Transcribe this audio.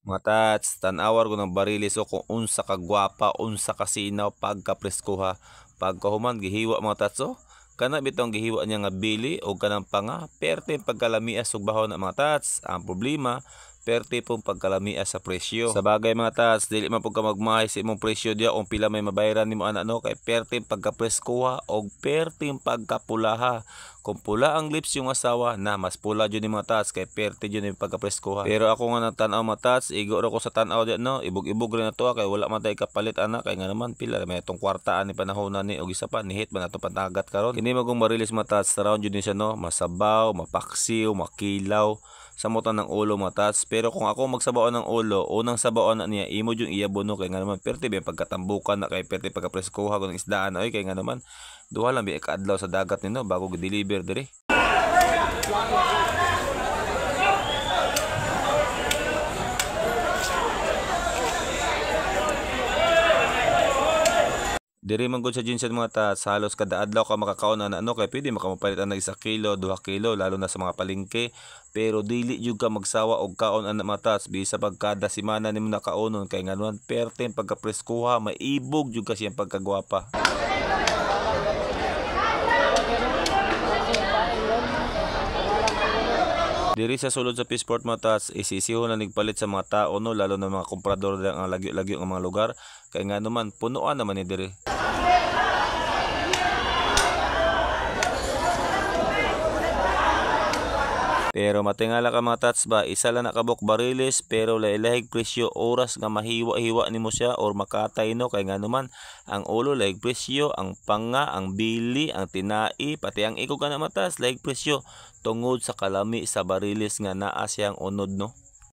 Mga tats, tan-awar ko ng barilis o kung unsa ka gwapa, unsa ka sinaw pagkapreskuha. Pagkahuman gihiwa, mga tats, oh. Kana bitong gihiwa niya nga bili o kanang panga, perte pagkalamias ug baho na, mga tats. Ang problema, perte pong pagkalamias sa presyo. Sa bagay, mga tats, dili man pud ka magmahay sa imong presyo diya kung pila may mabayaran nimo ana, no, kay perte pagkapreskuha og perte pagkapulaha. Kung pula ang lips yung asawa na, mas pula jud ni, mga tats, kay perte jud ni pagkapreskuha. Pero ako nga nagtan-aw, mga tats, igo ra ko sa tan-aw diya, no, ibog-ibog rin na to kay wala man tay kapalit ana, kay nga naman pila may atong kwartaan ni panahon na ni, og isa pa nihit man ato pantagat karon. Kini magong marilis, mga tats, round jud ni siya, no, masabaw, mapaksiw, makilaw sa mutan ng ulo, mga tats. Pero kung ako magsabaw ng ulo, unang sabaw na niya imo yung iyabo, no, kay nga naman perte ba pagkatambukan na, kay perte pagkapreskuha kung isdaan oy, kay nga naman duha lang bi kaadlaw sa dagat nino bago gi-deliver diri. Diri man gud sa Jinsen, mga tats, halos kada adlaw ka makakaon ana, no, kay pwede makapalit ang 1 kilo, 2 kilo, lalo na sa mga palengke. Pero dili jud ka magsawa og kaon ana, mga tats, bisa pag kada semana nimo nakaonon, kay nganuan perte pagkapreskuha, maibog jud ka siyang pagkagwapa. Diri sa sulod sa Fishport, mga tats, isisiho na nagpalit sa mga tao, no, lalo na mga komprador ang lagyo-lagyo ng mga lugar, kay nga naman punuan naman ni diri. Pero matingala ka, mga tats, ba, isa lang nakabok barilis pero lailahig presyo oras nga mahiwa-hiwa nimo siya or makatay, no, kay nga naman ang ulo lahig presyo, ang panga, ang bili, ang tinai, pati ang ikog ka na matas lahig presyo tungod sa kalami sa barilis nga naa siyang unod, no.